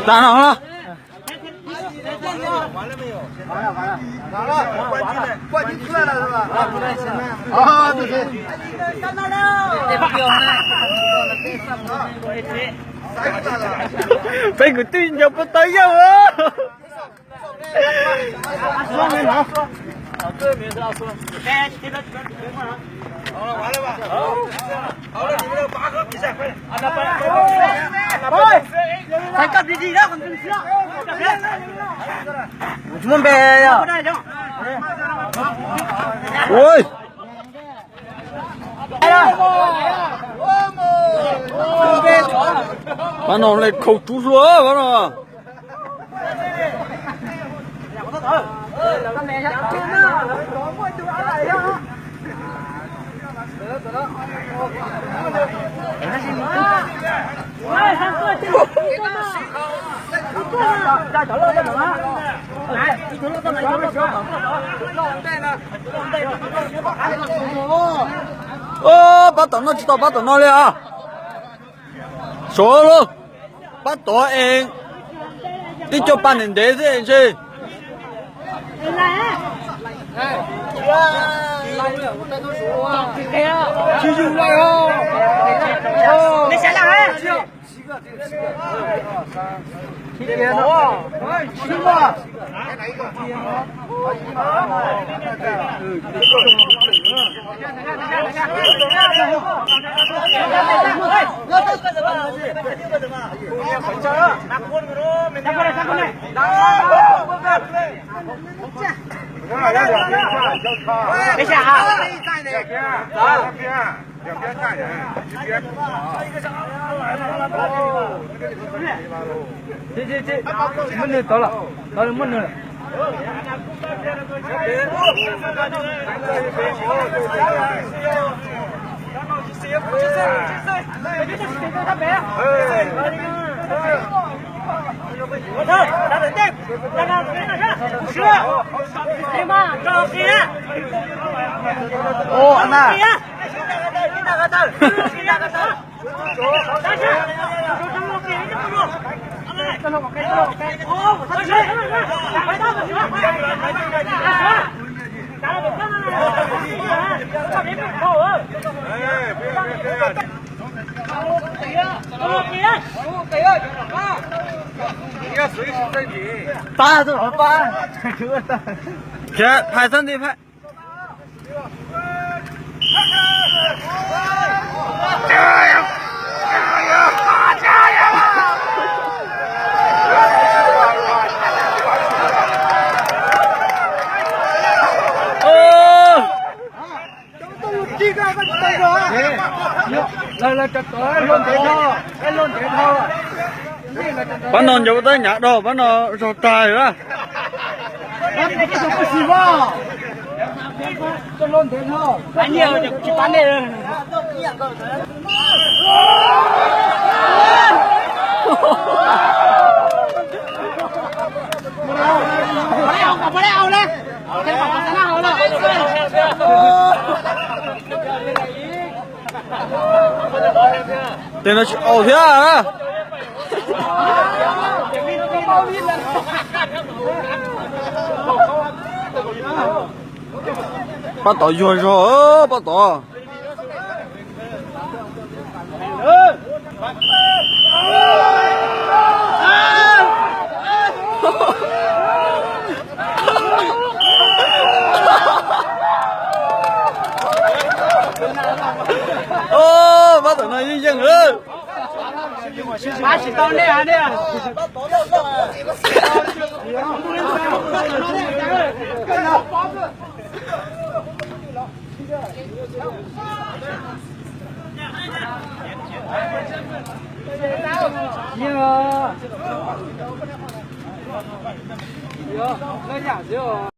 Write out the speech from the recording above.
Tag no. 冠军出来了是吧？啊，对对。Peb kwv tij nco puas tau yawg. Ui. Pab no le khaus tsuv hlua pab no. Pab tom no tsis tau pab tom no li as. Suav lauj, pab tod es ib co pa ntev ntev xwb ntshe. Muab nws tod los, tod muab nws. Ua na. Pab, pab. Khiav, phais xab nti phais. Pab no ncav ua tab nyav dog, pab no zog tag lawm. Tej no tsis aus thiab. Pab tod yuag zog, pab tod. Pab tom no yeej yeej lawm.